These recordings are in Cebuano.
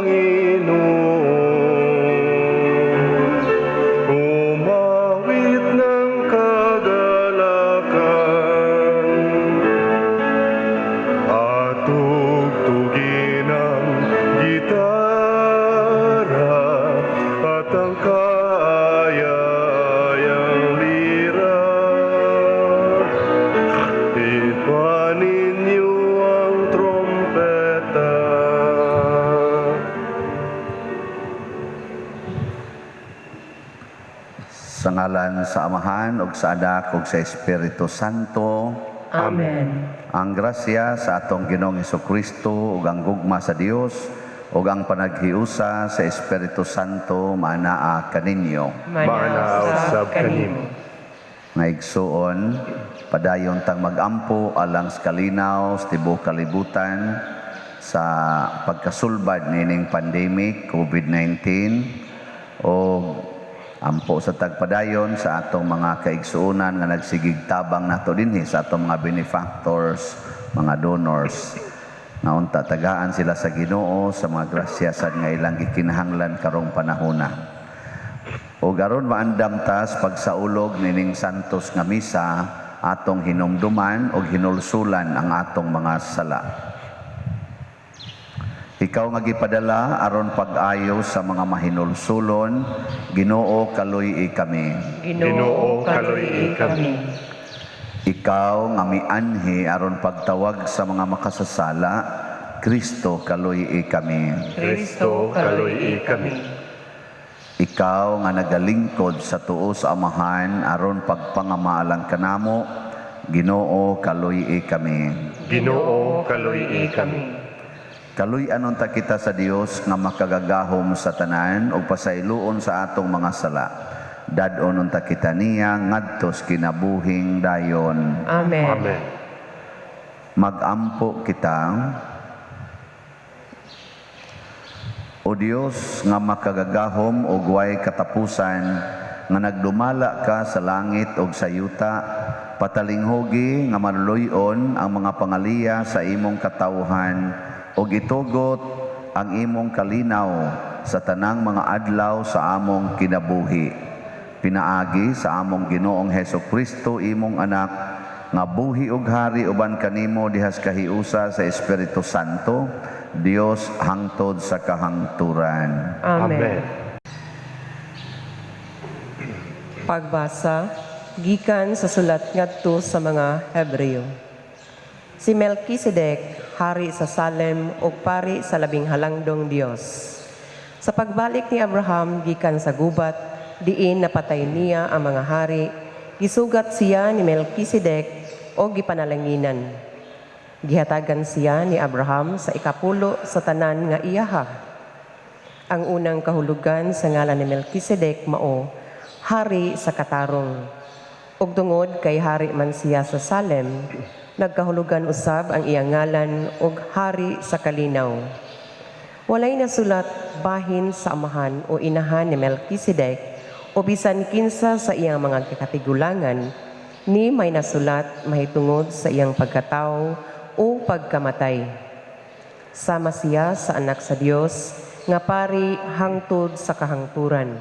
Panginoon. Umawit ng kagalakan at tugtugin ang gitara at ang kaaya-ayang lira. Ipa ninyo ang trompeta. Sa ngalan sa Amahan ug sa Anak ug sa Espiritu Santo. Amen. Ang grasya sa atong Ginoong Hesukristo ug ang gugma sa Dios ug ang panaghiusa sa Espiritu Santo maanaa kaninyo. Maanaa usab kanimo. Nga igsuon, padayon tang magampo alang sa kalinaw sa tibuok kalibutan sa pagkasulbad niining pandemic COVID-19 o ampo sa tagpadayon sa atong mga kaigsuonan nga nagsigig tabang nato dinhi sa atong mga benefactors, mga donors. Nga unta tagaan sila sa Ginoo sa mga grasya sad nga ilang gikinahanglan karong panahona. O aron maandam ta sa pagsaulog nining santos nga misa, atong hinumduman og hinulsulan ang atong mga sala. Ikaw nga gipadala aron pag-ayo sa mga mahinulsulon, Ginoo, kaluy-i kami. Ginoo, kaluy-i kami. Ikaw nga mianhi aron pagtawag sa mga makasasala, Kristo, kaluy-i kami. Kristo, kaluy-i kami. Ikaw nga nagalingkod sa tuo sa Amahan aron pagpangamaalang kanamo, Ginoo, kaluy-i kami. Ginoo, kaluy-i kami. Kaluy-an unta kita sa Dios nga makagagahom sa tanan ug pasayloon sa atong mga sala. Dad-on unta kita niya ngadto sa kinabuhing dayon. Amen. Amen. Magampo kita. O Dios nga makagagahom ug way katapusan, nga nagdumala ka sa langit ug sa yuta, patalinghugi nga maluloy-on ang mga pangaliya sa imong katawhan ug itugot ang imong kalinaw sa tanang mga adlaw sa among kinabuhi. Pinaagi sa among Ginoong Heso Kristo, imong anak, nga buhi ug hari uban kanimo dihas kahiusa sa Espiritu Santo, Dios hangtod sa kahangturan. Amen. Amen. Pagbasa gikan sa sulat ngadto sa mga Hebreo. Si Melchizedek, hari sa Salem ug pari sa labing halangdong Dios. Sa pagbalik ni Abraham gikan sa gubat, diin napatay niya ang mga hari, gisugat siya ni Melchizedek o gipanalanginan. Gihatagan siya ni Abraham sa ikapulo sa tanan nga iyaha. Ang unang kahulugan sa ngalan ni Melchizedek mao hari sa katarong. Ug tungod kay hari man siya sa Salem, nagkahulugan usab ang iyang ngalan og hari sa kalinaw. Walay nasulat bahin sa amahan o inahan ni Melchizedek o bisan kinsa sa iyang mga katigulangan ni may nasulat mahitungod sa iyang pagkatawo o pagkamatay. Sama siya sa anak sa Dios nga pari hangtod sa kahangturan.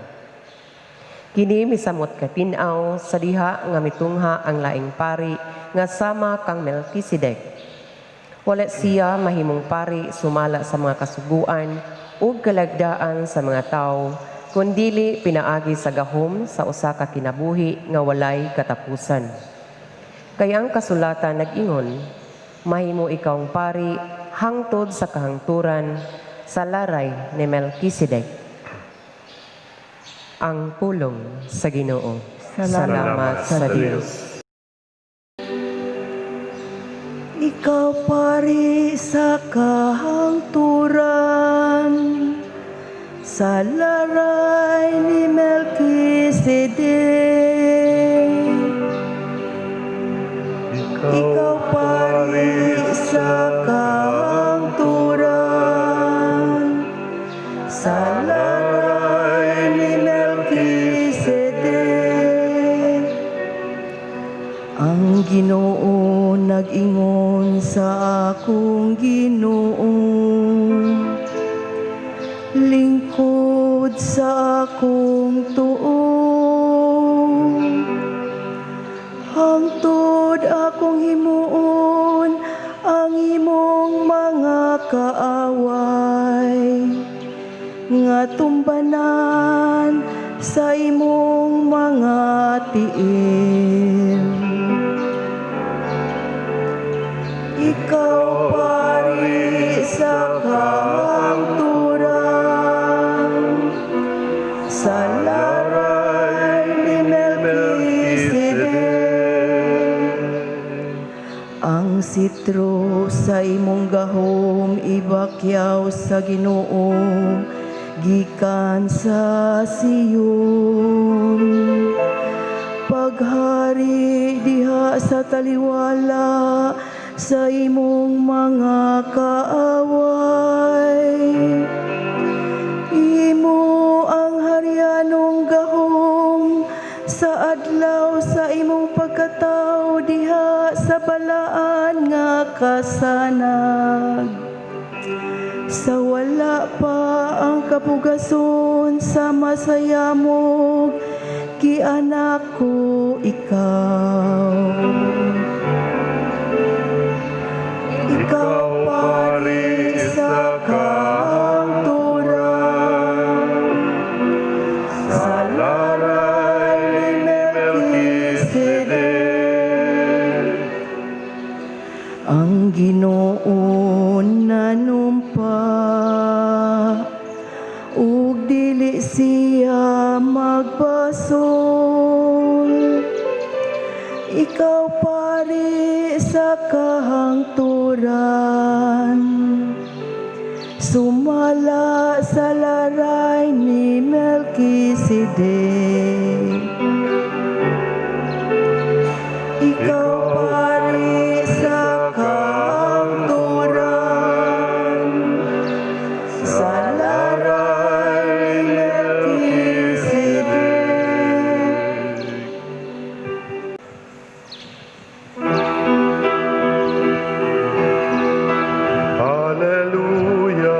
Kini misamot katin-aw sa diha nga mitungha ang laing pari nga sama kang Melchizedek. Wala siya mahimong pari sumala sa mga kasuguan ug kalagdaan sa mga tawo, kundili pinaagi sa gahom sa usa ka kinabuhi nga walay katapusan. Kay ang kasulatan nag-ingon, mahimo ikawng pari hangtod sa kahangturan sa laray ni Melchizedek. Ang pulong sa Ginoo. Salamat sa Dios. Ikaw pari sa kahangturan, sa laray ni Melchizedek. Ikaw pari sa kahangturan, sa laray ni Melchizedek. Ang Ginoo nag-ingon sa akong Ginoo, nga tumbanan sa imong mga tiil. Ikaw pari sa kahangturan, sa laray ni Melchizedek. Ang sitro sa imong gahom ibakyaw sa Ginoo gikan sa Sion. Paghari diha sa taliwala sa imong mga kaaway. Imo ang harianong gahom sa adlaw sa imong pagkatao diha sa balaan nga kasanag. Sa wala pa ang kapugason sa masayamog, gianak ko ikaw. Ikaw pari sa kahangturan, sa laray ni Melchizedek. Ang Ginoo nanumpa ug dili siya magbasol. Ikaw pari sa kahangturan, sumala sa laray ni Melchizedek. Ikaw pari sa kahangturan, sa laray ni Melchizedek. Alleluia,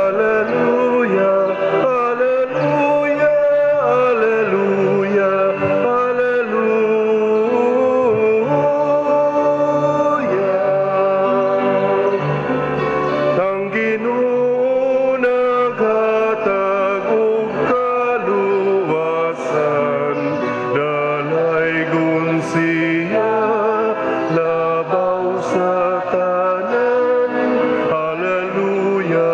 alleluia, alleluia, alleluia, alleluia. Ang Ginoo naghatag og kaluwasan, dalaygon siya labaw sa tanan. Alleluia,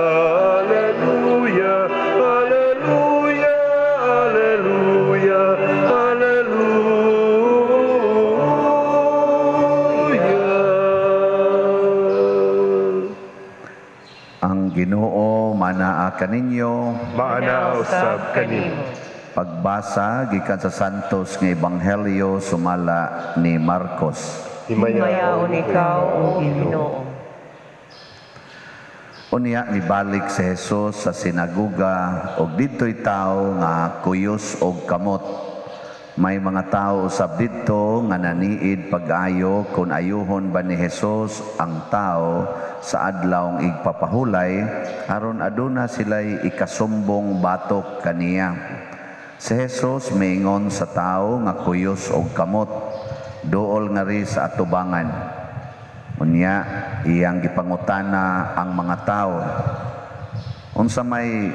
alleluia, alleluia, alleluia, alleluia. Ang Ginoo manaa kaninyo. Maana usab kanimo. Pagbasa gikan sa Santos nga Ebanghelyo sumala ni Marcos. Himayaon ikaw, O Ginoo. Unya nibalik si Jesus sa sinaguga og didto'y tawo nga kuyos og kamot. May mga tao usab didto nga naniid pag-ayo kung ayuhon ba ni Jesus ang tao sa adlawng igpapahulay aron aduna sila'y ikasumbong batok kaniya. Si Jesus miingon sa tao nga kuyos og kamot, duol ngari sa atubangan. Unya iyang gipangutana ang mga tao, unsa may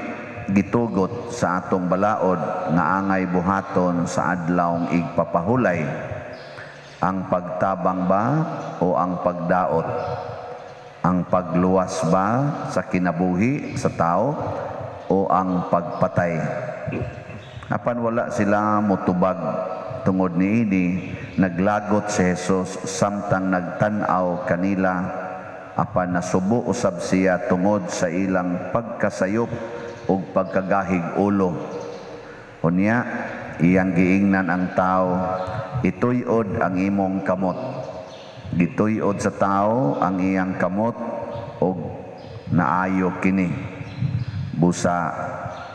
gitugot sa atong balaod nga angay buhaton sa adlawng igpapahulay? Ang pagtabang ba o ang pagdaot? Ang pagluwas ba sa kinabuhi sa tao o ang pagpatay? Apan wala sila motubag tungod niini, naglagot si Jesus samtang nagtan-aw kanila, apan nasubo usab siya tungod sa ilang pagkasayop ug pagkagahig ulo. Unya iyang giingnan ang tao, ituyod ang imong kamot. Gituyod sa tao ang iyang kamot ug naayo kini. Busa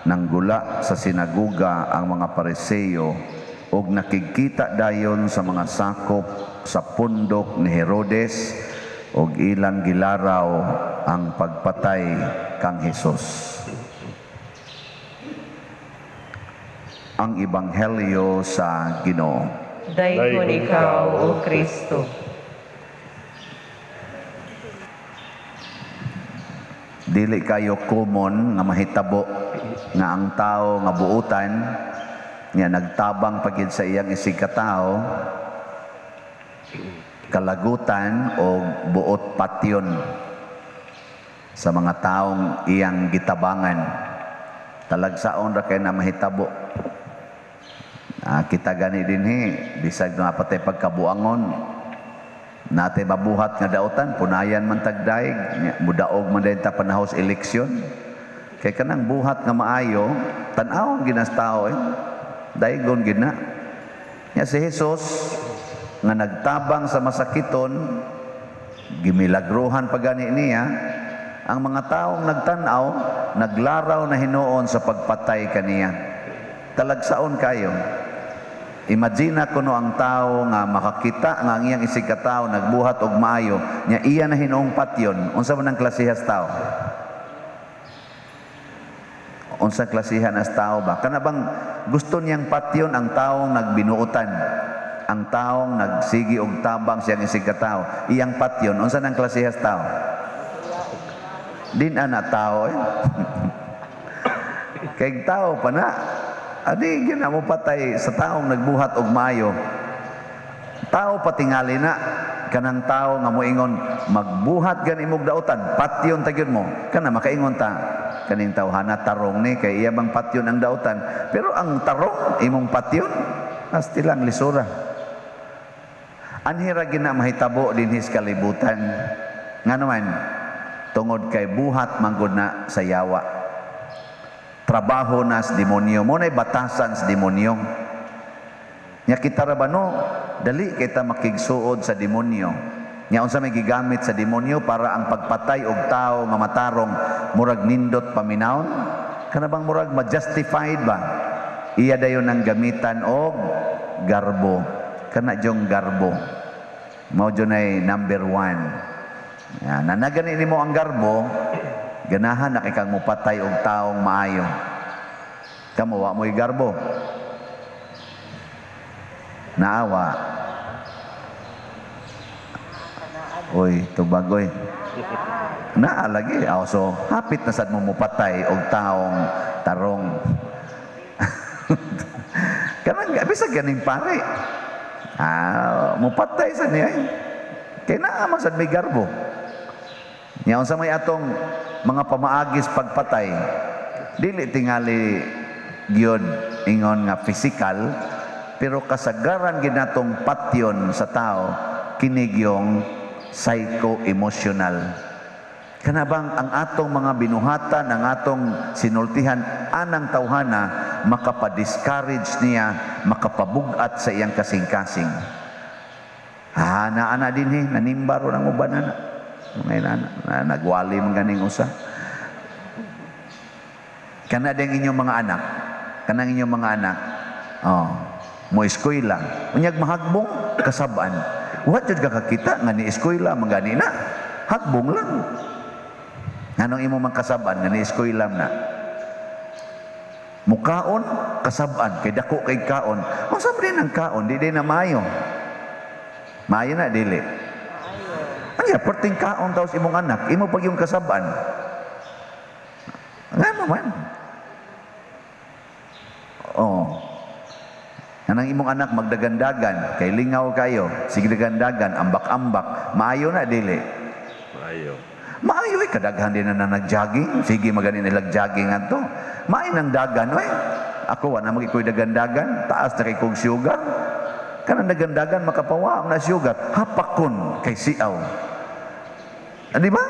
nanggula sa sinaguga ang mga Pariseo ug nakigkita dayon sa mga sakop sa pundok ni Herodes ug ilang gilaraw ang pagpatay kang Hesus. Ang Ebanghelyo sa Ginoo. Daygon ikaw, O Kristo. Dili kayo common nga mahitabo nga ang tao nga buutan nga nagtabang pagid sa iyang isig katao, kalagutan o buot patyon sa mga taong iyang gitabangan. Talagsaon ra kay na mahitabo. Kita gani dinhi, bisag nga patay pagkabuangon, natay mabuhat nga dautan, punayan man tagdaig, mudaog man dayon ta panahos eleksyon. Kay kanang buhat nga maayo, tan-awon ginas tao eh. Daigon gid na. Nya si Jesus nga nagtabang sa masakiton, gimilagruhan pa gani niya, ang mga taong nagtan-aw, naglaraw na hinuon sa pagpatay kaniya. Talagsaon kayo. Imagine kuno ang tao nga makakita nga ang iyang isig katao nagbuhat og maayo, nya iya na hinuong patyon, unsa man ang klasehas tao? Unsa klasihan as tao ba? Kana bang gusto niyang patyon ang taong nagbinuotan, ang taong nagsigi og tabang siyang isig katao, iyang patyon, unsa nang klasehas tao? Din ana tao eh. Kay tao pa na, adi gyud na mo patay sa taong nagbuhat og maayo. Tao patingali na kanang tao nga moingon magbuhat gani imong dautan, patyon ta gyud mo. Kana makaingon ta kaning tawhana tarong ni kay iya bang patyon ang dautan. Pero ang tarong imong patyon, asti lang lisura. Anhira gina mahitabo dinhi sa kalibutan. Ngano man, tungod kay buhat manggod na sa yawa. Trabaho na sa demonyo, mo na'y batasan sa demonyo. Nya kita ra ba no, dali kita makigsuod sa demonyo. Nya unsa may gigamit sa demonyo para ang pagpatay og tao nga matarong murag nindot paminawon? Kana bang murag ma-justified ba? Iya dayon ang gamitan og garbo. Kana jong garbo. Mao jud ay number 1. Ya, nanagani nimo ang garbo, ganahan na kay kang mopatay og taong maayo. Kamo wa mo'y garbo. Naawa. Oy, tubag oy. Naa lagi. Oh, so hapit na sad mo mopatay og taong tarong. Kanang bisag ganing pare. Mopatay sa niya. Kay naa man sad may garbo. Nya unsa may atong mga pamaagis pagpatay, dili tingali gyud ingon nga physical, pero kasagaran gid natong patyon sa tao kini gyong psycho-emotional. Kana bang ang atong mga binuhatan, ang atong sinultihan anang tawhana makapa-discourage niya, makapabug-at sa iyang kasing-kasing. Naa na dinhi, nanimbaro ng uban ana. Mga inana, na, nagwali man ganing usa. Kana ding inyong mga anak, kanang inyong mga anak, oh, mo eskwela, unyag mahagbong kasab-an. Wa jud ka kakita nga ni eskwela man gani na, hagbong lang. Nganong imo man kasab-an nga ni eskwela na? Mukaon kasab-an kay dako kay kaon. Unsa man din ang kaon, di din na maayo. Maayo na dili. Ang perting kaon taos imong anak, imo pag yung kasab-an. Ngano man? Oh. Anang imong anak magdagandagan, kay lingaw kayo, sige dagandagan, ambak-ambak, maayo na dili. Maayo. Maayo ay kadaghan din na nag-jogging, sige magani nilag jogging adto. Maayo nang dagan oy. Ako wa na magikoy dagandagan, taas na kay kog sugar. Kanang dagandagan makapawa na sugar, hapakon kay siaw. Di ba?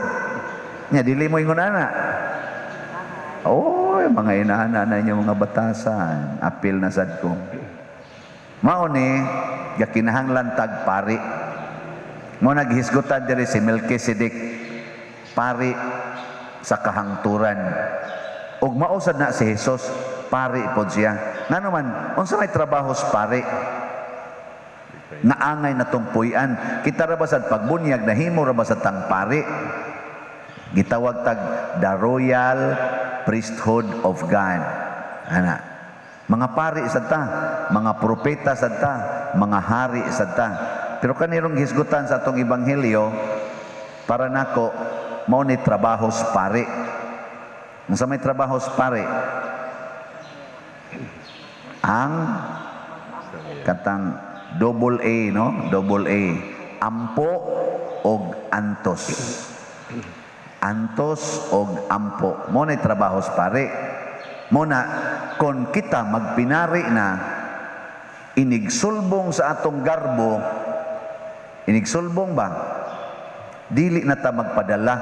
Nya dili mo ingon ana. Oy, mga inaana na inyo mga batasan, apil na sad ko. Mao ni gakinahanglan tag pari. Mo naghisgutan diri si Melchizedek, pari sa kahangturan. Ug mao sad na si Jesus, pari pod siya. Ngano man, unsa may trabaho sa pari? Naangay na tungpuyan. Kita ra ba sad pagbunyag, nahimo ra ba sad tang pari? Gitawag tag the royal priesthood of God. Ana. Mga pari sad ta, mga propeta sad ta, mga hari sad ta. Pero kanirong hisgutan sa atong ebanghelyo, para nako mao ni trabaho sa pari. Unsa may trabaho sa pare? Ang katang double A, no? Double A. Ampo og antos. Antos og ampo. Mao na trabaho sa pare. Mao na kon kita magpinari na, inigsulbong sa atong garbo, inigsulbong ba? Dili na ta magpadala.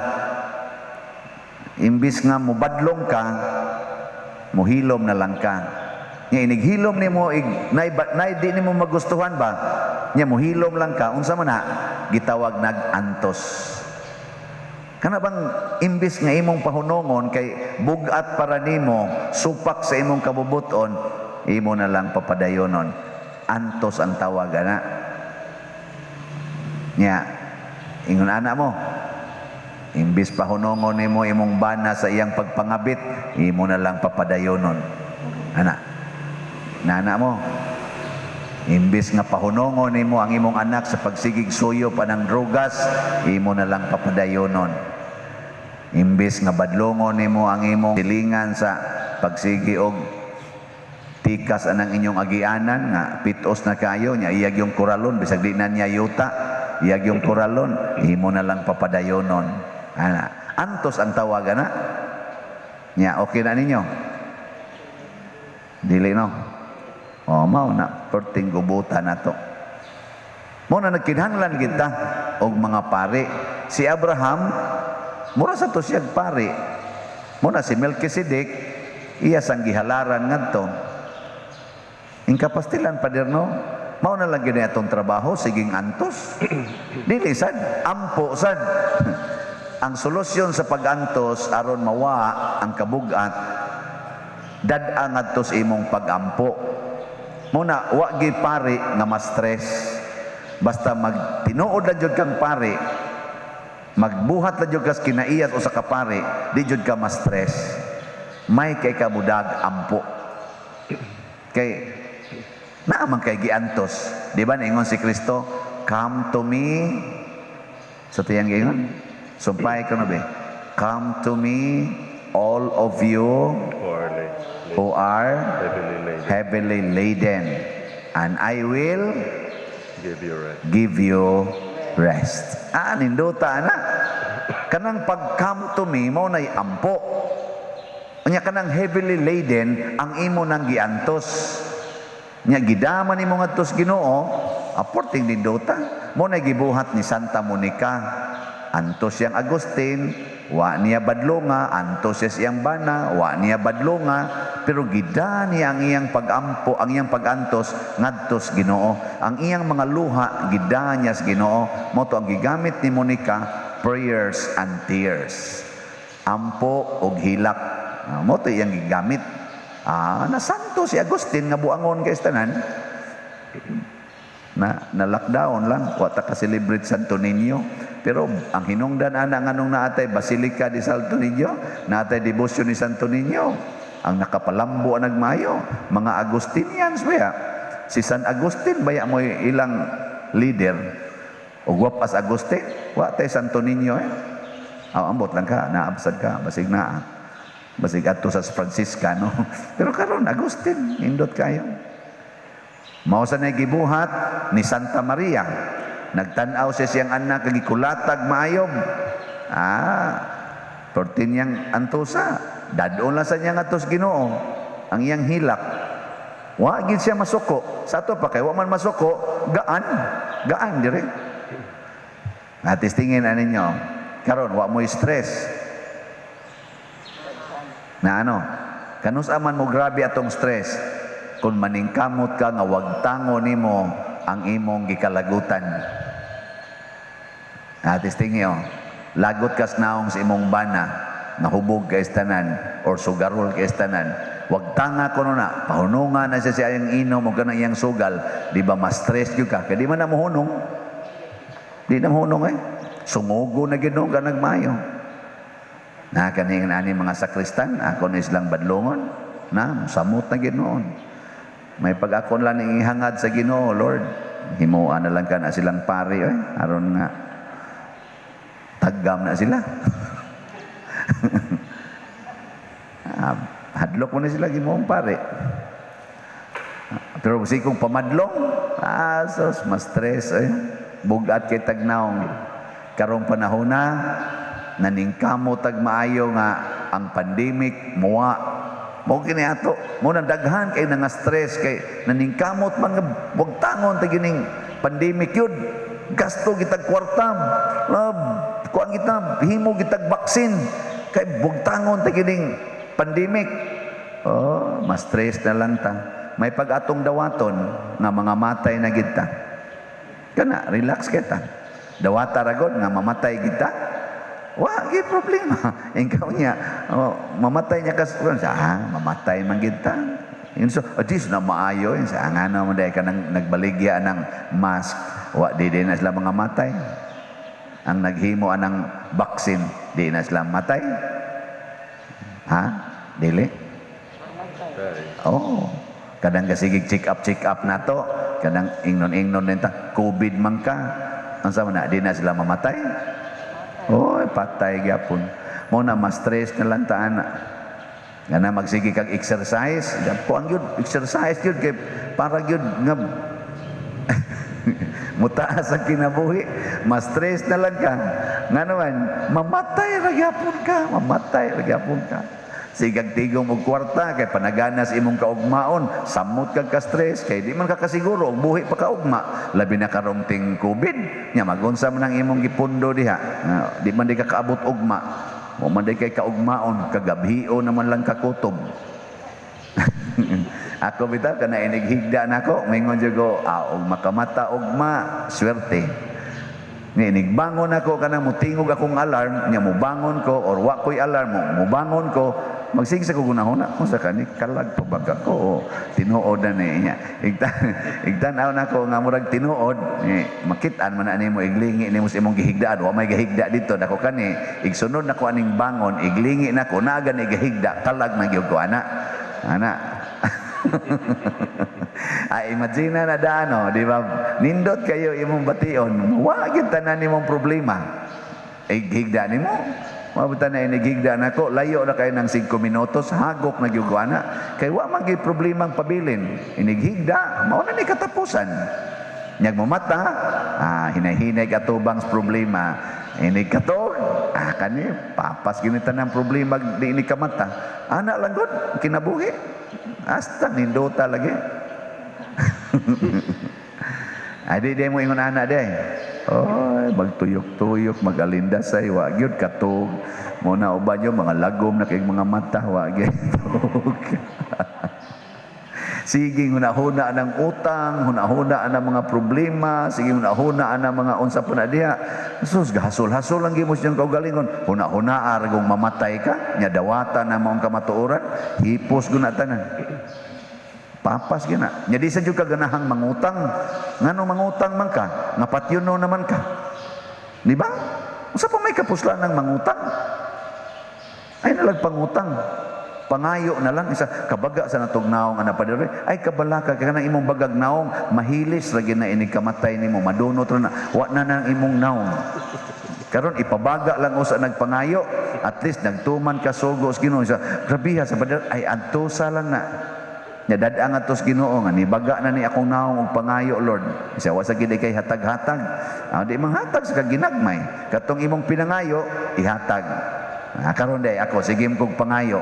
Imbis nga mubadlong ka, muhilom na lang ka. Nya inighilom nimo ig nay, nay di nimo magustuhan ba? Nya muhilom lang ka, unsa man na? Gitawag nag-antos. Kana bang imbis nga imong pahunongon kay bugat para nimo, supak sa imong kabubuton, imo na lang papadayonon. Antos ang tawag ana. Nya ingon ana mo, imbis pahunongon nimo imong bana sa iyang pagpangabit, imo na lang papadayonon. Ana. Nana mo, imbis nga pahunongon nimo ang imong anak sa pagsigig suyo pa ng drogas, imo na lang papadayonon. Imbis nga badlongon nimo ang imong silingan sa pagsigi og tikas anang inyong agianan nga pitos na kayo nya iyag yung kuralon bisag di na niya yuta, iyag yung kuralon, imo na lang papadayonon. Ana, antos ang tawag ana. Nya okay na ninyo? Dili, no? O, mao na perting gubutan nato. Mao na nagkinahanglan kita og mga pare. Si Abraham mura sa to siyag pare. Mao na si Melchizedek iya sang gihalaran ngadto. Inkapastilan, pader, no? Mao na lang gini atong trabaho, siging antos. Dili sad, ampo sad. Ang solusyon sa pag-antos aron mawa ang kabugat, dad-a ngadto sa imong pag-ampo. Muna, wa gi pare nga ma-stress. Basta magtinuod lang jud kang pare, magbuhat lang jud kas kinaiyas usa ka pare, di jud ka ma-stress. May kay kabudag ampo. Kay naa man kay giantos. Di ba niingon si Kristo, "Come to me." Sa tiyang giingon? Sumpay ko na be. "Come to me, all of you who are who are heavily laden, heavily laden, and I will give you rest." give you rest. Ah, nindota na. Kanang pag "come to me" mo nay ampo. Unya kanang heavily laden ang imo nang giantos. Nya gidama nimo ngadto sa Ginoo, aporting nindota. Mo nay gibuhat ni Santa Monica. Antos siyang Agustin, wa niya badlonga, antos siya siyang bana, wa niya badlonga, pero gida niya ang iyang pagampo, ang iyang pagantos ngadto sa Ginoo. Ang iyang mga luha gida niya sa Ginoo. Mao to ang gigamit ni Monica, prayers and tears. Ampo og hilak. Ah, mao to iyang gigamit. Ah, nasanto si Agustin nga buangon kay tanan. Na na lockdown lang, wa ta ka celebrate Santo Niño. Pero ang hinungdan ana nganong naatay Basilica di Santo Niño, naatay debosyon ni Santo Niño. Ang nakapalambo ang nagmayo, mga Agustinians baya. Si San Agustin baya mo ilang leader. Og wapas Agustin, wa tay Santo Niño eh. Aw, ambot lang ka, naabsad ka, basig naa. Basig adto sa Franciscano. Pero karon Agustin, indot kayo. Mao sa nay gibuhat ni Santa Maria. Nagtan-aw siya siyang anak kag gikulatag maayob. Ah, pertin niyang antosa. Dadon lang sa niya ngadto sa Ginoo ang iyang hilak. Wa gid siya masuko. Sa ato pa kay wa man masuko, gaan. Gaan dire. Atis tingin ani ninyo. Karon wa mo stress. Na ano? Kanus aman mo grabe atong stress kung maningkamot ka nga wag tango nimo ang imong gikalagutan. Atis tingin oh. Lagot kas naong sa imong bana, nahubog ka tanan or sugarol ka tanan. Wag tanga kuno na, pahunungan na siya sa iyang inom o kanang iyang sugal, di ba mas stress gyud ka? Kay di man na mohunong. Di na mohunong eh. Sungugo na gyud ka nagmayo. Na kaning ani mga sakristan, ako na silang badlongon, na samot na gyud noon. May pag ako lang ning ihangad sa Ginoo, Lord, himuan na lang ka na silang pari eh, aron nga taggam na sila. Hadlok mo na sila gimoong pare. Pero si kung pamadlong, sos, mas stress eh. Bugat kay tagnaong. Karong panahon na, naningkamo tag maayo nga ang pandemic muwa. Mo kini ato, mo nang daghan kay nga stress kay naningkamot man nga bugtangon ta gining pandemic yun. Gasto gitag kwarta. Love, kuan kita, himo gitag vaccine kay bugtangon ta gining pandemic. Oh, mas stress na lang ta. May pag-atong dawaton nga mga matay na gid ta. Kana, relax kita. Dawata ra gud nga mamatay kita. Wa gyud problema. Ikaw niya, oh, mamatay niya kas ah, mamatay man gid ta. Yun so, oh, dis na maayo yun sa ngano mo dahil ka nang nagbaligya ng mask, wa di di na sila mga matay. Ang naghimo anang vaccine, di na sila matay. Ha? Dili? Oh. Kadang kasigig check up nato, kadang ingnon-ingnon din ta, COVID man ka. Ang sama na, di na sila mamatay. Oh, patay gyapon. Mo na mas stress na lang ta ana. Nga magsige kag exercise, kuan gyud exercise gyud kay para gyud nga mutaas ang kinabuhi, mas stress na lang ka. Nga naman, mamatay ra gyapon ka, mamatay ra gyapon ka. Sigag tigom og kwarta kay panaganas imong kaugmaon, samot kag ka-stress kay di man ka kasiguro og buhi pa kaugma. Labi na karong ting COVID, nya magunsa man ang imong gipundo diha. Di man di ka kaabot ugma. Mo man di kay kaugmaon, kagabhio naman lang kakutob. Ako bitaw kana inig higda nako, maingon jud ko, og makamata ugma, swerte. Ni inigbangon ako kana mutingog akong alarm, nya mubangon ko or wa ko'y alarm, mubangon ko, magsige sa kong hunahuna kung sa kani kalag pa ba ko o tinuod na ni niya. Igtan-aw nako nga murag tinuod, eh, makit-an man na nimo iglingi nimo sa imong gihigdaan, wa may gahigda dito nako kani, igsunod nako aning bangon, iglingi nako naa gani gahigda, kalag na gyud ko ana. Ana. Ay, imagine na dano, di ba? Nindot kayo imong bation, wa gyud tanan nimong problema. Ighigda nimo. Mabuta na inighigda nako, layo na kayo ng 5 minutos, hagok na gyud ko ana. Kay wa man gyud problemang pabilin. Inighigda, mao na ni katapusan. Nyag mo mata, hinay-hinay katubang sa problema. Inig katog, kani papas gini tanang problema di ini kamata. Ana lang gud kinabuhi. Hasta nindota lagi. Ay, di mo ingon ana di. Oy, magtuyok-tuyok, magalindas ay wa gyud katog. Mo na uban yo mga lagom na kay mga mata, wa gyud. Sige, hunahuna ng utang, hunahuna ng mga problema, sige, hunahuna ng mga unsa pa na diha. Sus, gahasol-hasol lang gimo siyang kaugalingon. Hunahuna argong mamatay ka, nya dawata na maong kamatuoran, hipos guna tanan. Papas gina. Nya di sa jud ka ganahang mangutang. Ngano mangutang man ka, nga patyuno naman ka. Di ba? Unsa pa may kapuslan ng mangutang? Ay nalag pangutang. Pangayo na lang isa kabaga sa natog naong ana padre. Ay kabalaka kay kanang imong bagag naong mahilis ra gyud na inig kamatay nimo, madunot ra na, wa na nang imong naong. Karon ipabaga lang usa nagpangayo, at least nagtuman ka sugo sa Ginoo. Sa grabiha sa padre, ay adtosa lang na. Nya dad-ang atos Ginoo nga nibaga na ni akong naong og pangayo, Lord. Isa wa sa gid kay hatag-hatag. Di manghatag sa kaginagmay. Katong imong pinangayo ihatag. Karon day ako sige kog pangayo.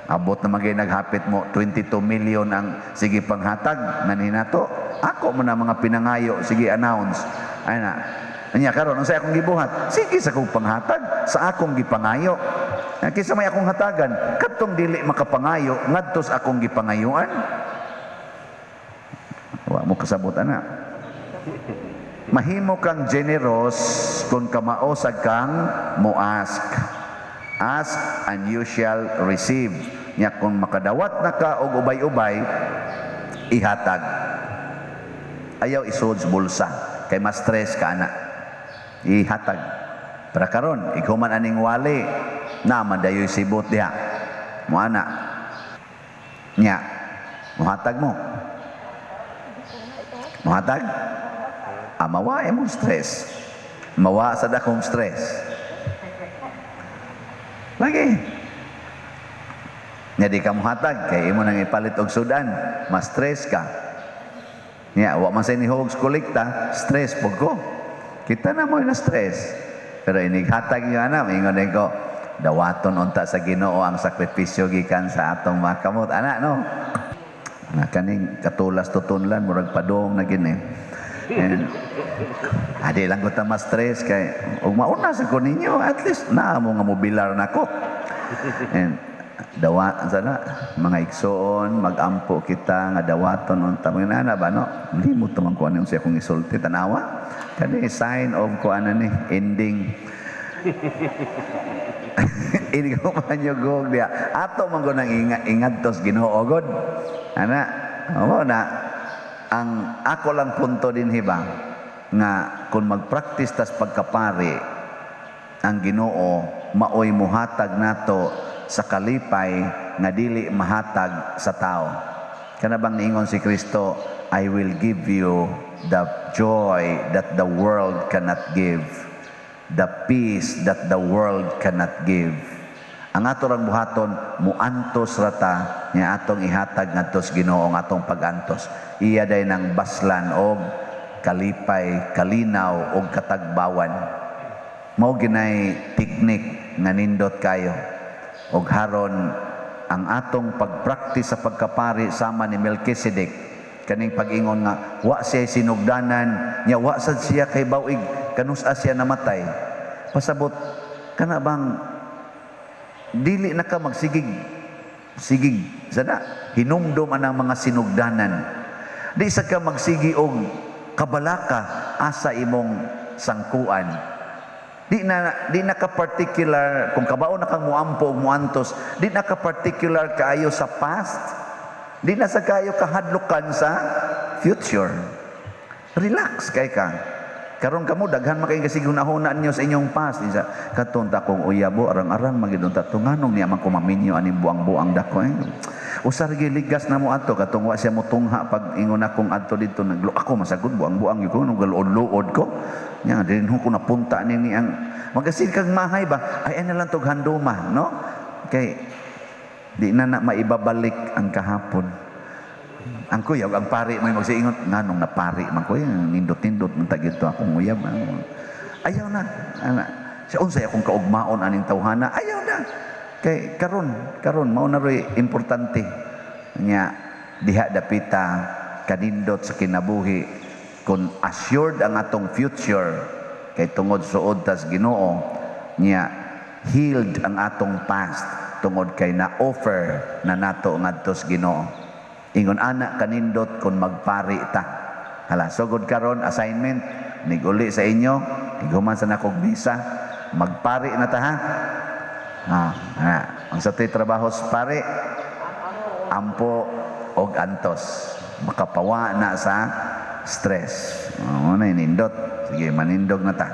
Abot na magay naghapit mo 22 million ang sige panghatag nanhinato. Ako man ang mga pinangayo sige announce. Ay na. Anya karon unsay akong gibuhat? Sige sa akong panghatag sa akong gipangayo. Kaysa may akong hatagan, katong dili makapangayo ngadto sa akong gipangayuan. Wa mo kasabot ana. Mahimo kang generous kung kamaosag kang mo-ask. Ask and you shall receive. Nya kung makadawat na ka og ubay-ubay, ihatag. Ayaw isod sa bulsa kay mas stress ka ana. Ihatag. Para karon ikaw man aning wali na madayoy sibot diha. Mo ana. Nya, muhatag mo. Muhatag? Mawa imong stress. Mawa sa dakong stress. Lagi. Nga di ka muhatag kay imo nang ipalit og sudan, ma-stress ka. Nya wa man say nihog sa kolekta, stress pud ko. Kita na mo na stress. Pero inighatag niyo ana, ingon din ko, dawaton unta sa Ginoo ang sakripisyo gikan sa atong mga kamot. Ana no. Na kaning katulas tutunlan murag padong na gini. And, adi lang ko ta ma-stress kay ug mauna sa ko ninyo, at least naa mo nga mobilar nako. And dawa sana mga igsoon, magampo kita nga dawaton unta mga nana ba no, limot man ko ano siya kung isulti, tanawa kani sign of ko ano ni ending. Ini ko man yugog diya ato man ko nang ingat ingadtos Ginoo god ana mo na. Ang ako lang punto din hiba nga kung magpractice tas pagkapari ang Ginoo maoy muhatag nato sa kalipay nga dili mahatag sa tao. Kana bang niingon si Kristo, "I will give you the joy that the world cannot give, the peace that the world cannot give." Ang ato rang buhaton, muantos rata nya atong ihatag ngadto sa Ginoo ang atong pagantos. Iya day nang baslan og kalipay, kalinaw og katagbawan. Mao ginay teknik nga nindot kayo. Og haron ang atong pagpraktis sa pagkapari sama ni Melchizedek, kaning pag-ingon nga wa siya sinugdanan nya wa sad siya kay bawig kanus-a siya namatay. Pasabot kana bang dili na ka magsigig sigig sana hinumdom anang mga sinugdanan, di sa ka magsigi og kabalaka asa imong sangkuan. Di na ka particular kung kabao na kang muampo og muantos, di na ka particular kaayo sa past, di na sa kayo kahadlukan sa future. Relax kay ka. Karon kamo daghan man kay kasi hunahuna niyo sa inyong past. Isa katon ta kong uyabo arang-arang magidon ta nganong niya man ko maminyo aning buang-buang dako eh. Usar ligas na mo ato katong wa siya motungha pag ingon akong adto didto, naglo ako masagod buang-buang gyud ko nung galuod-luod ko. Nya din ko napunta ni ni ang magasil kag mahay ba ay ana lang tog handuma no kay di na na maibabalik ang kahapon. Ang kuya, ang pari may magsiingon, nganong napari man ko, nindot-nindot man tagito akong uyab. Ayaw na. Ana. Siya unsay akong kaugmaon aning tawhana, ayaw na. Kay karon, karon mao na roy importante. Nya diha dapita kanindot sa kinabuhi kung assured ang atong future kay tungod suod tas Ginoo, nya healed ang atong past tungod kay na offer na nato ngadto sa Ginoo. Ingon ana kanindot kung magpari ta. Hala, sugod karon assignment niguli sa inyo, iguman sa nakog misa, magpari na ta ha. Ah, ana. Ang sa to'y trabaho sa pari, ampo og antos. Makapawa na sa stress. Oh, na nindot. Sige, manindog na ta.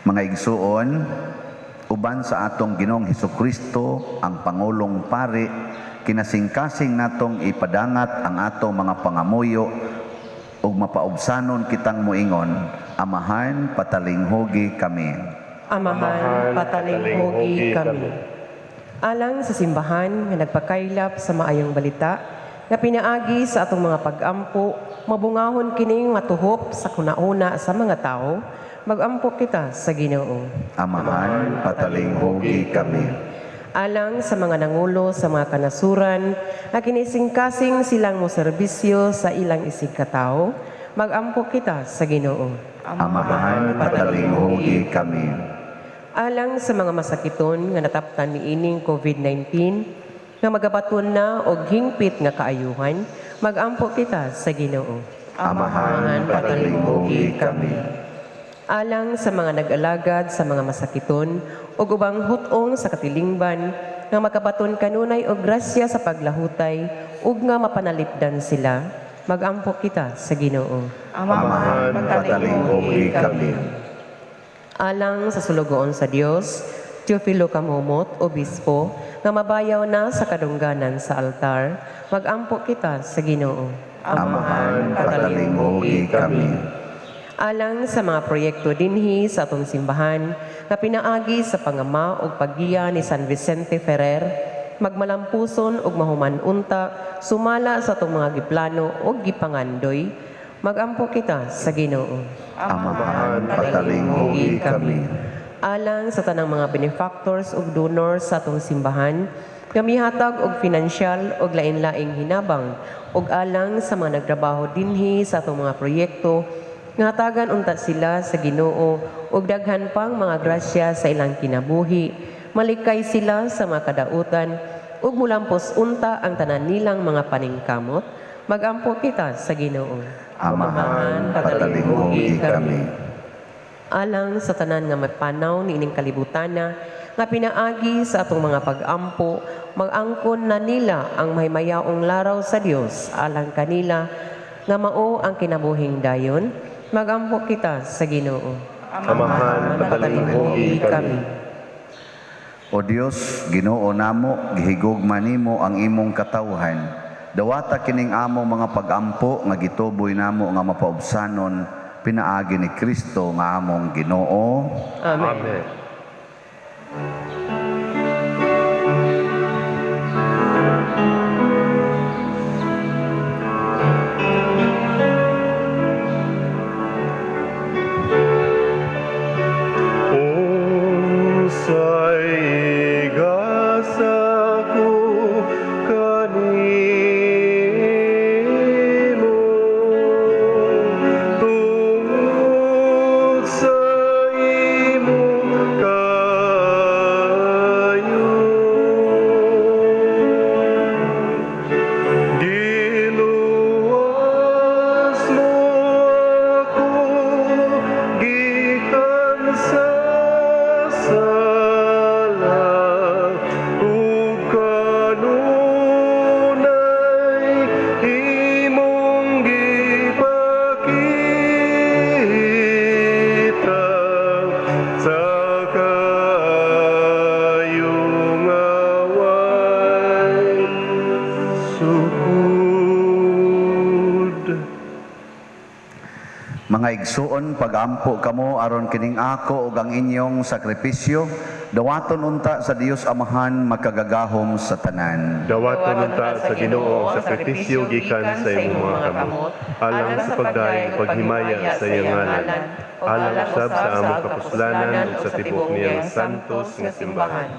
Mga igsuon, uban sa atong Ginoong Hesukristo ang Pangulong Pari, kinasingkasing natong ipadangat ang atong mga pangamuyo ug mapaubsanon kitang moingon, Amahan, patalinghugi kami. Amahan, patalinghugi kami. Alang sa simbahan nga nagpakaylap sa maayong balita, nga pinaagi sa atong mga pag-ampo, mabungahon kining matuhop sa kunauna sa mga tao, magampo kita sa Ginoo. Amahan, patalinghugi kami. Alang sa mga nangulo sa mga kanasuran, nga kinisingkasing silang moserbisyo sa ilang isig katao, magampo kita sa Ginoo. Amahan, patalinghugi kami. Alang sa mga masakiton nga nataptan niining COVID-19, nga magabaton na og hingpit nga kaayuhan, magampo kita sa Ginoo. Amahan, patalinghugi kami. Alang sa mga nag-alagad sa mga masakiton ug ubang hut-ong sa katilingban nga makabaton kanunay og grasya sa paglahutay ug nga mapanalipdan sila, magampo kita sa Ginoo. Amahan, patalinghugi kami. Alang sa sulugoon sa Dios, Teofilo Camomot, Obispo, nga mabayaw na sa kadungganan sa altar, magampo kita sa Ginoo. Amahan, patalinghugi kami. Alang sa mga proyekto dinhi sa atong simbahan nga pinaagi sa pangama ug paggiya ni San Vicente Ferrer, magmalampuson ug mahuman unta sumala sa atong mga giplano ug gipangandoy, magampo kita sa Ginoo. Amahan, patalinghugi kami. Alang sa tanang mga benefactors ug donors sa atong simbahan, nga mihatag og finansyal ug lain-laing hinabang, ug alang sa mga nagtrabaho dinhi sa atong mga proyekto, nga hatagan unta sila sa Ginoo ug daghan pang mga grasya sa ilang kinabuhi, malikay sila sa mga kadautan ug mulampos unta ang tanan nilang mga paningkamot, magampo kita sa Ginoo. Amahan, patalinghugi kami. Alang sa tanan nga mapanaw niining kalibutana nga pinaagi sa atong mga pag-ampo, mag-angkon na nila ang mahimayaong laraw sa Dios alang kanila nga mao ang kinabuhing dayon, magampo kita sa Ginoo. Amahan, patalinghugi kami. O Dios, Ginoo namo, gihigugma nimo ang imong katawhan. Dawata kining among mga pag-ampo nga gituboy namo nga mapaubsanon pinaagi ni Kristo nga among Ginoo. Amen. Amen. Unsay gasa ko kanimo tungod sa imong kaayo, giluwas mo ako gikan sa sala ug kanunay imong gipakita sa kaayo nga way sukod. Mga igsuon, pagampo kamo aron kining ako ug ang inyong sakripisyo dawaton unta sa Dios Amahan makagagahom sa tanan. Dawaton unta sa Ginoo ang sakripisyo gikan sa imong mga kamot, alang sa pagdayeg ug paghimaya sa iyang ngalan, alang usab sa among kapuslanan ug sa tibuok niyang santos nga simbahan.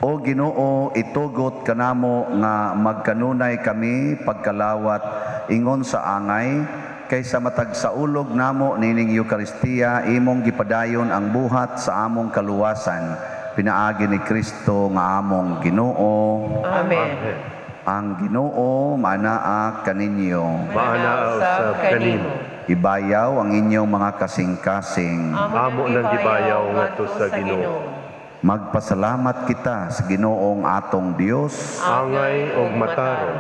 O Ginoo, itugot kanamo nga magkanunay kami pagkalawat ingon sa angay kaysa matag saulog namo nining Eukaristiya imong gipadayon ang buhat sa among kaluwasan pinaagi ni Kristo nga among Ginoo. Amen. Ang Ginoo maanaa kaninyo. Maanaa usab kanimo. Ibayaw ang inyong mga kasing-kasing. Amo nang gibayaw ngadto sa Ginoo. Magpasalamat kita sa Ginoong atong Dios. Angay og matarong.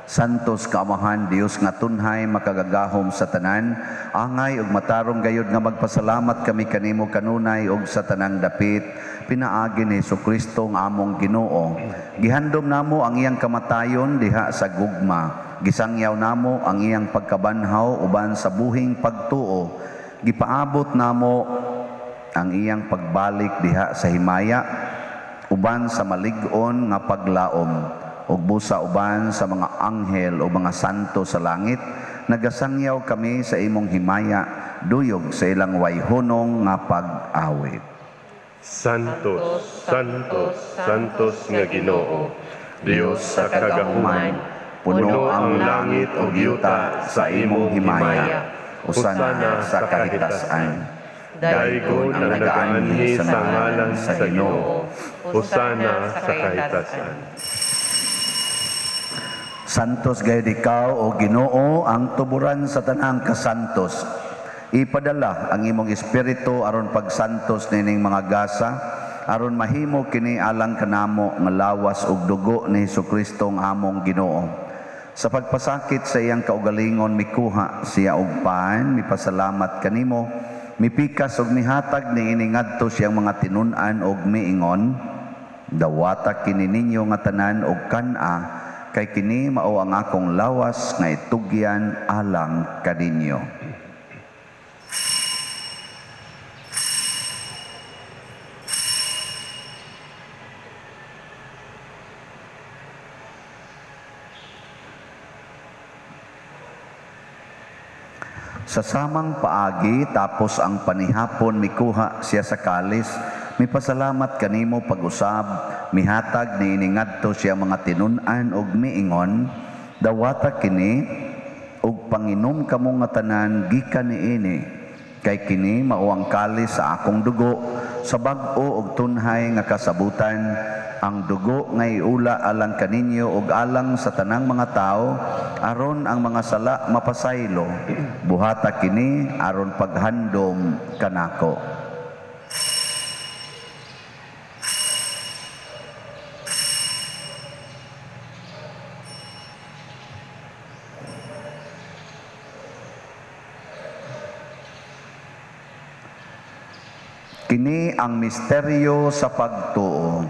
Santos kaamahan Dios nga tunhay makagagahom sa tanan, angay ug matarong gayud nga magpasalamat kami kanimo kanunay ug sa tanang dapit pinaagi ni Hesukristo nga among Ginoo. Gihandom namo ang iyang kamatayon diha sa gugma. Gisangyaw namo ang iyang pagkabanhaw uban sa buhing pagtuo. Gipaabot namo ang iyang pagbalik diha sa himaya uban sa malig-on nga paglaom ug busa uban sa mga anghel o mga santo sa langit, nagasangyaw kami sa imong himaya duyog sa ilang wayhunong nga pag-awit. Santos, Santos, Santos nga Ginoo, Dios sa kagahuman, puno ang langit ug yuta sa imong himaya. Hosana sa kahitasan. Daygon ang nagaanhi sa ngalan sa Ginoo. Hosana sa kahitasan. Santos gayud ikaw o Ginoo ang tuburan sa tanang kasantos. Ipadala ang imong espiritu aron pagsantos nining mga gasa aron mahimo kini alang kanamo nga lawas ug dugo ni Hesukristo ang among Ginoo. Sa pagpasakit sa iyang kaugalingon mikuha siya og pan, mipasalamat kanimo, mipikas ug mihatag niini ngadto siyang mga tinun-an og miingon, dawata kini ninyo nga tanan og kan-a, kay kini mao ang akong lawas nga itugyan alang kaninyo. Sa samang paagi, tapos ang panihapon, mikuha siya sa kalis, mipasalamat kanimo pag-usab, mihatag niini ngadto sa iyang mga tinun-an ug miingon, "Dawata kini ug panginom kamo nga tanan gikan niini, kay kini mao ang kalis sa akong dugo sa bag-o ug tunhay nga kasabutan, ang dugo nga iula alang kaninyo ug alang sa tanang mga tawo aron ang mga sala mapasaylo. Buhata kini aron paghandom kanako." Kini ang misteryo sa pagtuo.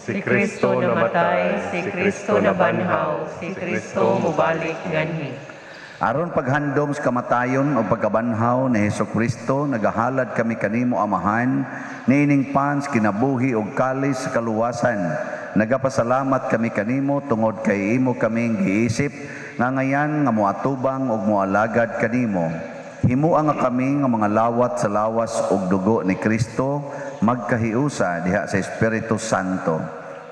Si Kristo namatay, si Kristo nabanhaw, si Kristo mubalik nganhi. Aron paghandom sa kamatayon o pagkabanhaw ni Hesus Kristo, nagahalad kami kanimo, Amahan, niining pan sa kinabuhi ug kalis sa kaluwasan. Nagapasalamat kami kanimo tungod kay imo kaming giisip nga ngayan nga moatubang ug moalagad kanimo. Himua nga kami nga mga lawat sa lawas ug dugo ni Kristo magkahiusa diha sa Espiritu Santo.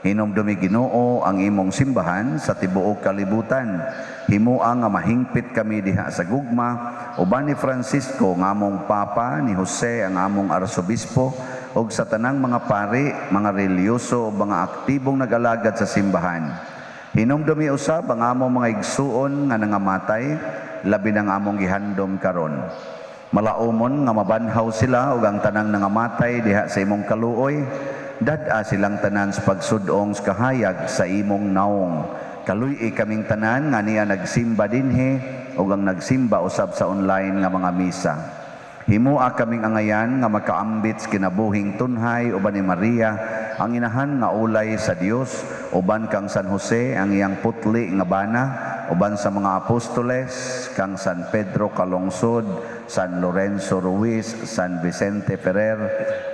Hinumdumi, Ginoo, ang imong simbahan sa tibuok kalibutan. Himua nga mahingpit kami diha sa gugma uban ni Francisco nga among Papa, ni Jose ang among Arsobispo, ug sa tanang mga pari, mga relihiyoso ug mga aktibong nag-alagad sa simbahan. Hinumdumi usab ang among mga igsuon nga nangamatay, labi nang among gihandom karon. Malaumon nga mabanhaw sila ug ang tanang nangamatay diha sa imong kaluoy, dad-a silang tanan sa pagsudong sa kahayag sa imong naong. Kaluy-i kaming tanan nga niya nagsimba dinhi ug ang nagsimba usab sa online nga mga misa. Himua kaming angayan nga makaambit sa kinabuhing tunhay uban ni Maria, ang inahan nga ulay sa Dios, uban kang San Jose ang iyang putli nga bana, uban sa mga apostoles, kang San Pedro Calungsod, San Lorenzo Ruiz, San Vicente Ferrer,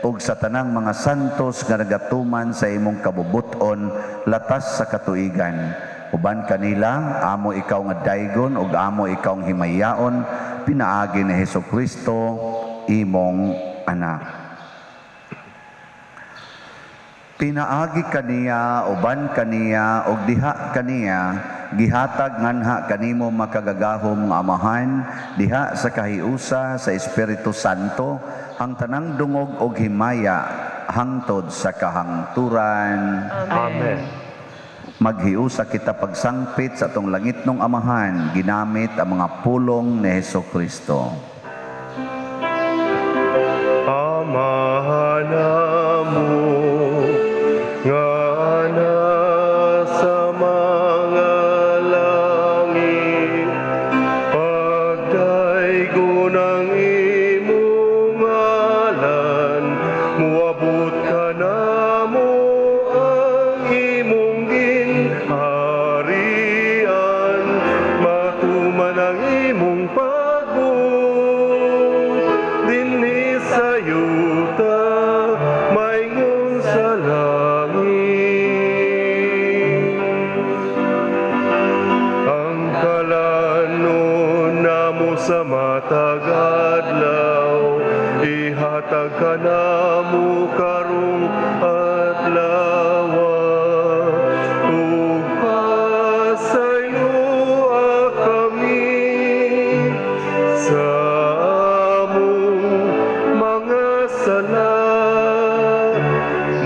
ug sa tanang mga santos nga nagatuman sa imong kabubut-on latas sa katuigan. Uban kanila, amo ikaw nga daygon ug amo ikaw nga himayaon, pinaagi ni Hesus Kristo, imong anak. Pinaagi kaniya, uban kaniya, ug diha kaniya, gihatag nganha kanimo makagagahom nga Amahan, diha sa kahiusa sa Espiritu Santo, ang tanang dungog og himaya hangtod sa kahangturan. Amen. Maghiusa kita pagsangpit sa atong langitnong Amahan, ginamit ang mga pulong ni Hesus Kristo. Amahan namo nga nasa mga langit, pagdaygon ang imong ngalan, muabot kanamo ang imong ginharian, matuman ang imong pagbuot dinhi sa yuta maingon sa langit. Ang kalanon namo sa matag adlaw, ihatag kanamo karong adlaw, ug pasayloa kami sa among mga sala,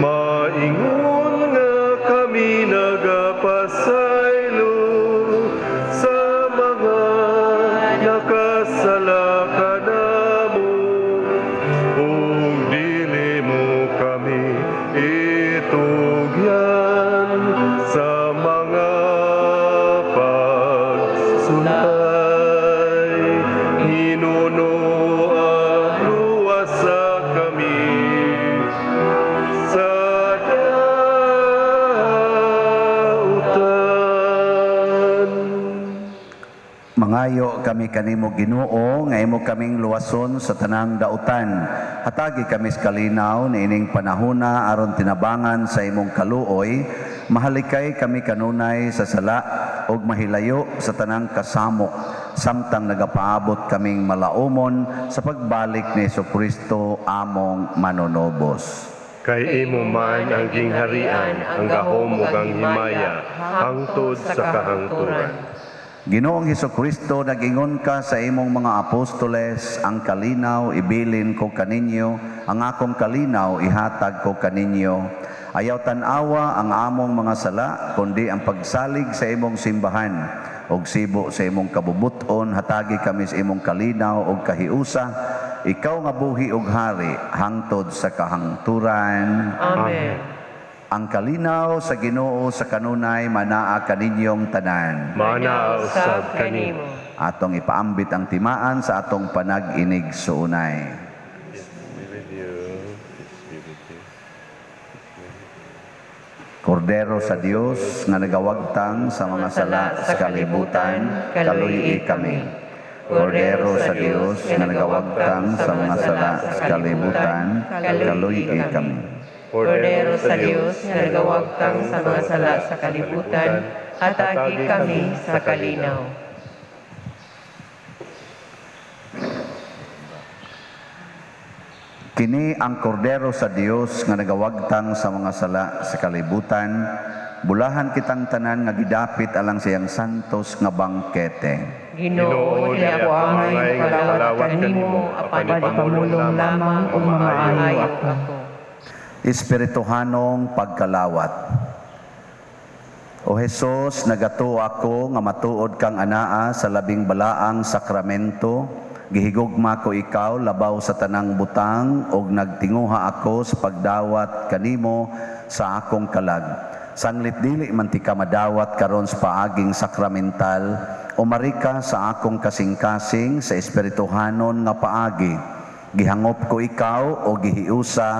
maingon nga kami nagapasaylo sa mga nakasala kanamo, ug dili mo kami itugyan sa mga pagsulay. Hinunoa, luwasa kami sa dautan. Mangayo kami kanimo, Ginoo, nga imo kaming luwason sa tanang dautan. Hatagi kami sa kalinaw niining panahona aron tinabangan sa imong kaluoy, mahalikay kami kanunay sa sala. ug mahilayo sa tanang kasamok samtang nagapaabot kaming malaumon sa pagbalik ni Hesukristo among manunubos. Kay imo man ang gingharian, ang gahom ug ang himaya, hangtod sa kahangturan. Ginoong Hesukristo, nag-ingon ka sa imong mga apostoles, ang kalinaw ibilin ko kaninyo, ang akong kalinaw ihatag ko kaninyo. Ayaw tan-awa ang among mga sala, kundi ang pagsalig sa imong simbahan. Og sibo sa imong kabubuton, hatagi kami sa imong kalinaw og kahiusa. Ikaw nga buhi og hari, hangtod sa kahangturan. Amen. Ang kalinaw sa Ginoo sa kanunay manaa kaninyong tanan. Mana usab kanimo. Atong ipaambit ang timaan sa atong panag-inig suunay. Peace be with you. Peace be with you. Kordero sa Dios nga nagawagtang sa mga sala sa kalibutan, kaluyi kami. Kordero sa Dios nga nagawagtang sa mga sala sa kalibutan, kaluyi kami. Kordero sa Dios nga nagawagtang sa mga sala sa kalibutan, hatagi kami sa kalinaw. Kini ang kordero sa Dios nga nagawagtang sa mga sala sa kalibutan, bulahan kitang tanan nga gidapit alang siyang santos nga bangkete. Ginoo, di ako angay kalawat kanimo, apan ipamulong lamang ug maayo ako. Espirituhanong pagkalawat. O Hesus, nagatuo ako nga matuod kang anaa sa labing balaang sakramento. Gihigugma ko ikaw labaw sa tanang butang ug nagtinguha ako sa pagdawat kanimo sa akong kalag. Sanglit dili man ti ka madawat karon sa paaging sakramental, umari ka sa akong kasing-kasing sa espirituhanon nga paagi. Gihangop ko ikaw o gihiusa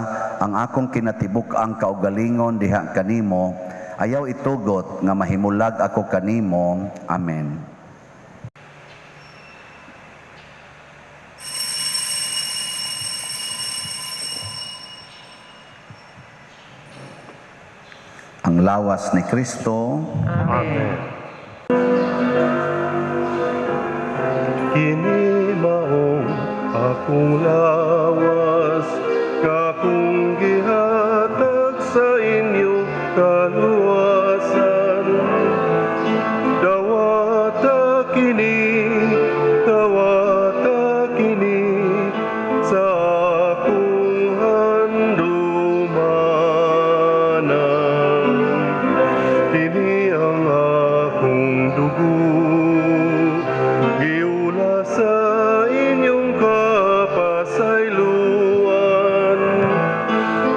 ang akong kinatibuk-ang kaugalingon diha kanimo. Ayaw itugot nga mahimulag ako kanimo. Amen. Ang lawas ni Kristo. Amen. Kini maong akong lawas, kakong gihatag sa inyo kaluwasan. Dawata kini, dawata kini, sa akong handumanan. Kini ang akong dugo, giula sa inyong kapasayloan.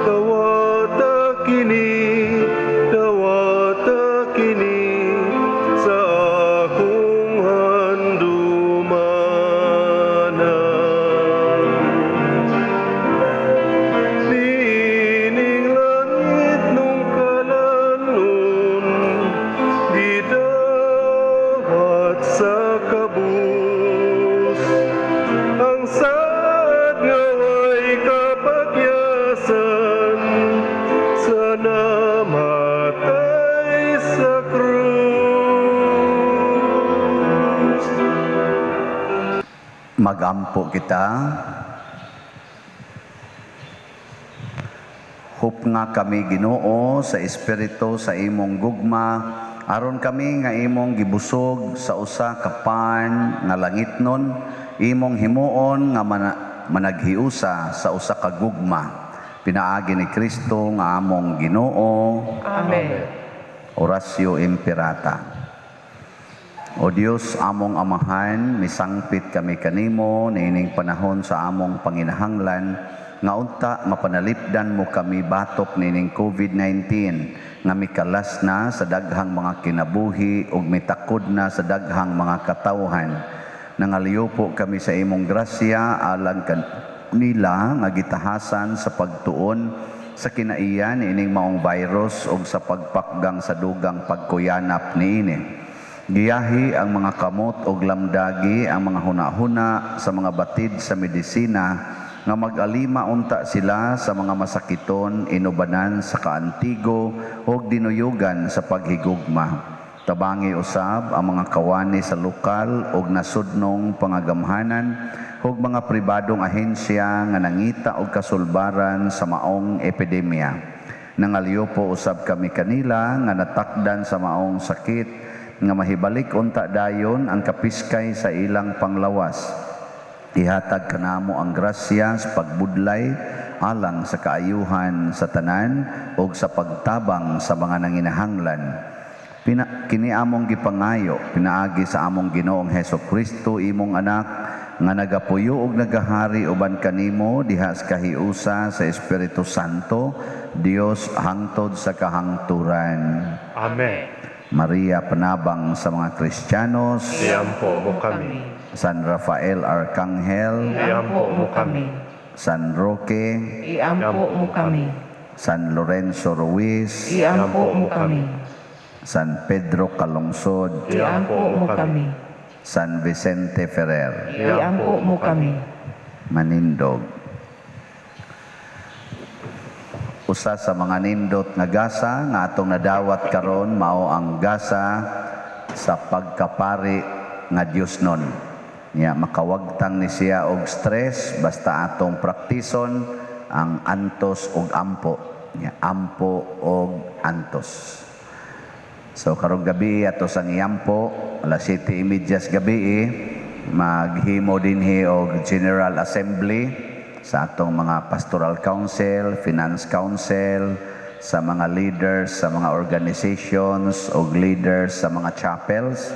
Dawata kini, dawata kini, sa akong handumanan. Niining langit nung kalanon, gidawat sa kabus. Ang saad nga way kapagyasan, sa namatay sa krus. Magampo kita. Hup nga kami Ginoo sa espiritu sa imong gugma, aron kami nga imong gibusog sa usa ka pan nga langitnon, imong himuon nga managhiusa sa usa ka gugma. Pinaagi ni Kristo nga among Ginoo. Amen. Oratio Imperata. O Dios, among Amahan, misangpit kami kanimo niining panahon sa among panginahanglan nga unta mapanalipdan mo kami batok niining COVID-19 nga mikalas na sa daghang mga kinabuhi ug mitakod na sa daghang mga katawhan. Nangaliyo po kami sa imong grasya alang kanila nga gitahasan sa pagtuon sa kinaiyan niining maong virus ug sa pagpakgang sa dugang pagkuyanap niini. Giyahi ang mga kamot og lamdagi ang mga hunahuna sa mga batid sa medisina nga mag-alima unta sila sa mga masakiton inubanan sa kaantigo og dinuyugan sa paghigugma. Tabangi usab ang mga kawani sa lokal ug nasudnong pangagamhanan ug mga pribadong ahensya nga nangita og kasulbaran sa maong epidemya. Nangalyupo usab kami kanila nga natakdan sa maong sakit nga mahibalik unta dayon ang kapiskay sa ilang panglawas. Ihatag kanamo ang grasya sa pagbudlay alang sa kaayuhan sa tanan ug sa pagtabang sa mga nanginahanglan. Kini among gipangayo pinaagi sa among Ginoong Heso Kristo, imong anak, nga nagapuyo ug nagahari uban kanimo diha sa kahiusa sa Espiritu Santo, Dios, hangtod sa kahangturan. Amen. Maria, panabang sa mga Kristiyanos. Iampo mo kami. San Rafael Arcangel. Iampo mo kami. San Roque. Iampo mo kami. San Lorenzo Ruiz. Iampo mo kami. San Pedro Calungsod. Iampo mo kami. San Vicente Ferrer. Iampo mo kami. Manindog. Usa sa mga nindot nga gasa nga atong nadawat karon mao ang gasa sa pagkapari nga Dios nun. Nya makawagtang ni siya og stress basta atong praktison ang antos og ampo. Nya ampo og antos. So karong gabi ato sang iampo alas 7:30 gabi, maghimo dinhi og General Assembly sa atong mga Pastoral Council, Finance Council, sa mga leaders sa mga organizations og leaders sa mga chapels.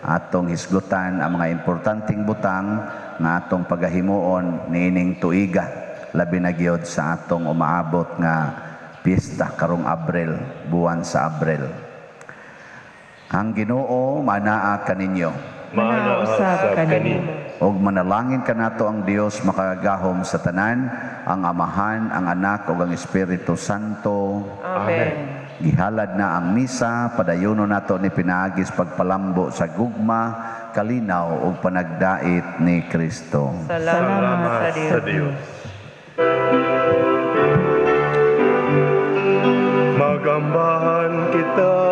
Atong hisgutan ang mga importanteng butang nga atong pagahimuon niining tuiga, labi na gyud sa atong umaabot nga piyesta karong Abril, buwan sa Abril. Ang Ginoo manaa kaninyo. Maana Usab usab kanimo. kanimo. Og manalangin kanato ang Dios makagagahom sa tanan, ang Amahan, ang Anak ug ang Espiritu Santo. Amen. Gihalad na ang misa, padayono nato ni pinaagi sa pagpalambo sa gugma, kalinaw ug panagdait ni Kristo. Salamat Salamat sa Dios. Magambahan kita.